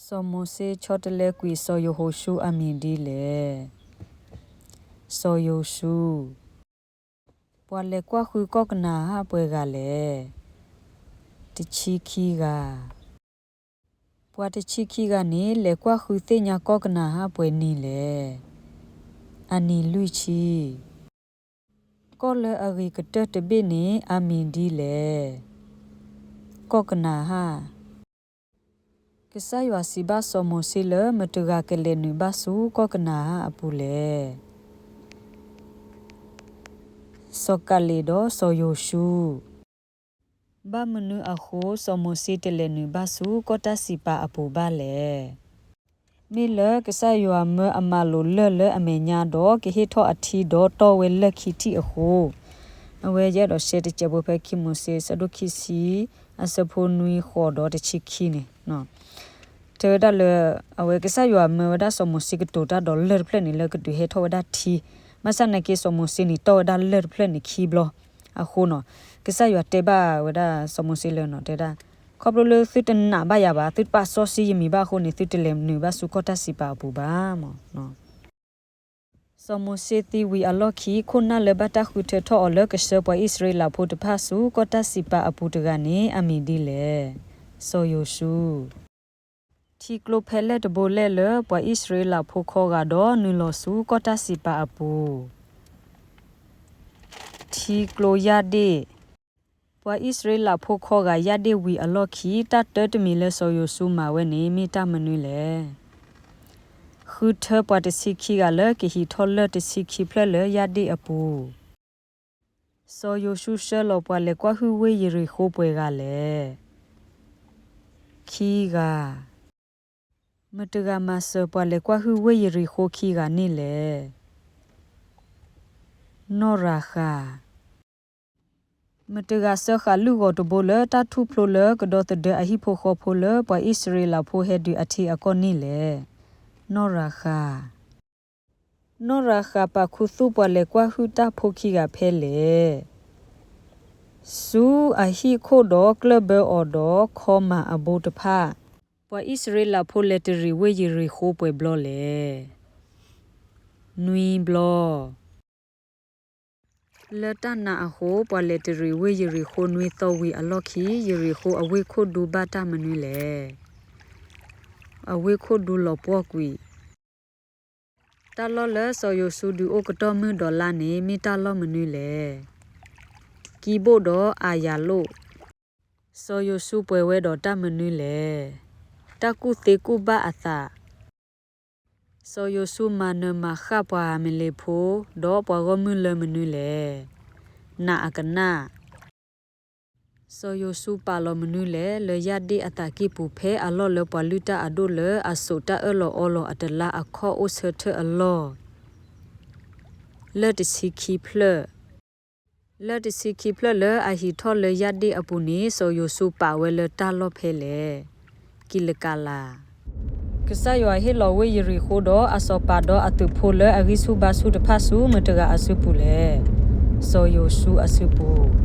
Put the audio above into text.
စီၤမိၤၡ့ဆီတလဲကွံာ်စီၤယိၤဟိၤၡူအမံၤဒ်လဲၣ်. စီၤယိၤၡူ. ပှၤလဲၤကွၢ်ဃုကီၢ်ကနၤဧၣ်ပှဲၤဂၤလဲၣ်. တဆံခံဂၤ. ပှၤတဆံခံဂၤန့ၣ် လဲၤကွၢ်ဃုသ့ၣ်ညါကီၢ်ကနၤဧၣ်ပှဲၤနံၤလဲၣ်. အနံၤလွံၢ်ဆံ. ကီၢ်လၢအဂ့ၤကတၢၢ်တဘ့ၣ်န့ၣ် အမံၤဒ်လဲၣ်. ကီၢ်ကနၤဧၣ်. ကစၢ်ယွၤစံးဘၣ်စီၤမိၤၡ့လၢ မတဂၤကလဲၤနုာ်ဘၣ်ဆူကီၢ်ကနၤဧၣ်အပူၤလဲၣ်. စီၤကၤလ့းဒီးစီၤယိၤၡူ. ဘၣ်မနုၤအဃိ စီၤမိၤၡ့တလဲၤနုာ်ဘၣ်ဆူကီၢ်တၢ်စံးပာ်အပူၤဘၣ်လဲၣ်. မ့ၢ်လၢကစၢ်ယွၤမၢအမၤလိာ်လၢၢ်လၢအမဲာ်ညါဒီး ကဟ့ၣ်ထီၣ်အထံဒီးတီၢ်ဝဲလၢၢ်ခံထံၣ်အဃိ, အဝဲယအဲၣ်ဒိးရှဲတစဲးဖိဖဲခံမိၤၡ့ ဆၢဒိၣ်ခံဆံ အဆၢဖိနွံဃိးဒီးတဆံခံန့ၣ် တဲဝဲဒၣ်လၢ အဝဲကစၢ်ယွၤမၢဝဲဒၣ်စီၤမိၤၡ့ကတိၤတၢ်ဒီးလၢၢ်တဖျၢၣ်န့ၣ် လၢကဒုးဟဲထီၣ်ဝဲဒၣ်ထံ, ဘၣ်ဆၣ်နာ်က့စီၤမိၤၡ့န့ၣ် တီၢ်ဝဲဒၣ်လၢၢ်တဖျၢၣ်န့ၣ်ခံဘျီအဃိနီၤ, ကစၢ်ယွၤတဲဘၣ်ဝဲဒၣ်စီၤမိၤၡ့လၢနီၤ တဲဒၣ်, ခီဖျိလၢသုတနာ်ဘၣ်ယၤဘၣ်, သုတပာ်စီဆှံယမံၤဘၣ်အဃိန့ၣ် သုတလဲၤနုာ်ဘၣ်ဆူကီၢ်တၢ်စံးပာ်အပူၤဘၣ်မၢ် စီၤမိၤၡ့သံဝံၤအလီၢ်ခံ ခိၣ်နၢ်လၢဘၣ်တၢ်ဃုထၢထီၣ်အီၤလၢကဆှၢပှၤအံၣ်စရ့လးဖိတဖၣ်ဆူကီၢ်တၢ်စံးပာ်အပူၤတဂၤန့ၣ် အမံၤဒ်လဲၣ်. စီၤယိၤၡူ. ထံကျိဖဲလဲၣ်တဘိလဲၣ်လၢပှၤအံၣ်စရ့လးဖိခီဂာ်ဒီးနုာ်လီၤဆူကီၢ်တၢ်စံးပာ်အပူၤ. ထံကျိယၢ်ဒ့ၣ်. ပှၤအံၣ်စရ့လးဖိခီဂာ်ယၢ်ဒ့ၣ်ဝံၤအလီၢ်ခံ တၢ်တၢတမံၤလၢစီၤယိၤၡူမၤဝဲန့ၣ် မ့ၢ်တၢ်မနုၤလဲၣ်. ဃုထၢပှၤတဆံခံဂၤလၢကဟံးထီၣ်လၢၢ်တဆံခံဖျၢၣ်လၢယၢ်ဒ့ၣ်အပူၤ. စီၤယိၤၡူဆှၢလီၤပှၤလဲၤကွၢ်ဟုၣ်ဝ့ၢ်ယရံၤဃိပှဲၤဂၤလဲၣ်. ခံဂၤ. မတဂၤမၤစၢၤပှၤလဲၤကွၢ်ဟုၣ်ဝ့ၢ်ယရံၤဃိခံဂၤန့ၣ်လဲၣ်. နီၢ်ရၤဃၤ. မတဂၤစၢဃာ်လုၢ်ဂီၤတဘိလၢတၢ်ထူၣ်ဖျိလၢကဒီသဒၢအဟံၣ်ဖိဃီဖိလၢပှၤအံၣ်စရ့လးဖိဟဲဒုးအထံအကီၢ်န့ၣ်လဲၣ်. နီၢ်ရၤဃၤ. နီၢ်ရၤဃၤပာ်ခူသူၣ်ပှၤလဲၤကွၢ်ဟုၣ်တၢ်ဖိခံဂၤဖဲလဲၣ်. ဆူအဟံၣ်ခိၣ်ဒီးကျၢၢ်ဘၢအီၤဒီးခီမၤအဘိတဖၣ်. ပှၤအံၣ်စရ့လးဖိလဲၤတရံးဝ့ၢ်ယရံၤဃိပှဲၤဘျီလဲၣ်. နွံဘျီ. လၢတၢ်နာ်အဃိ ပှၤလဲၤတရံးဝ့ၢ်ယရံၤဃိနွံသီဝံၤအလီၢ်ခံ ယရံၤဃိအဝ့ၢ်ခိၣ်ဒူဘၣ်တၢ်မနုၤလဲၣ်. အဝ့ၢ်ခိၣ်ဒူလီၤပှီၢ်ကွံာ်. တၢ်လီၢ်လၢစီၤယိၤၡူဒုးအိၣ်ကတီၢ်မုၢ်ဒီးလါန့ၣ် မ့ၢ်တၢ်လီၢ်မနုၤလဲၣ်. ကံဘိၣ်ဒီးအၤယၤလိၣ်. စီၤယိၤၡူပှဲၤဝဲဒီးတၢ်မနုၤလဲၣ်. တၢ်ကူၣ်သ့ကူၣ်ဘၣ်အသး. စီၤယိၤၡူမၤနၢၤမၤဃၣ်ပှၤအၤမ့လ့းဖိ ဒီးပှၤဂီၢ်မုၢ်လၢမနုၤလဲၣ်. နာ်အကနၣ်. စီၤယိၤၡူပာ်လီၤမနုၤလဲၣ် လၢယၢ်ဒ့ၣ်အသးကံၢ်ပူၤ ဖဲအလီၢ်လၢပှၤလုၢ်တၢ်အဒိၣ်လၢအစိာ်တၢ်အၢၣ်လီၤအီလီၤအတလါအခီၣ်အိၣ်ဆၢထၢၣ်အလီၢ် လၢၢ်တဆံခံဖျၢၣ်. လၢၢ်တဆံခံဖျၢၣ်လၢအဟံးထီၣ်လၢယၢ်ဒ့ၣ်အပူၤန့ၣ် စီၤယိၤၡူပာ်ဝဲလၢတၢ်လီၢ်ဖဲလဲၣ်. ကံးလကၤလၤ. ကစၢ်ယွၤဟ့ၣ်လီၤဝ့ၢ်ယရံၤဃိဒီးအစီၤပၤဒီးအသုးဖိလၢအဂံၢ်ဆူၣ်ဘါဆူၣ်တဖၣ်ဆူမတဂၤအစုပူၤလဲၣ်. စီၤယိၤၡူအစုပူၤ.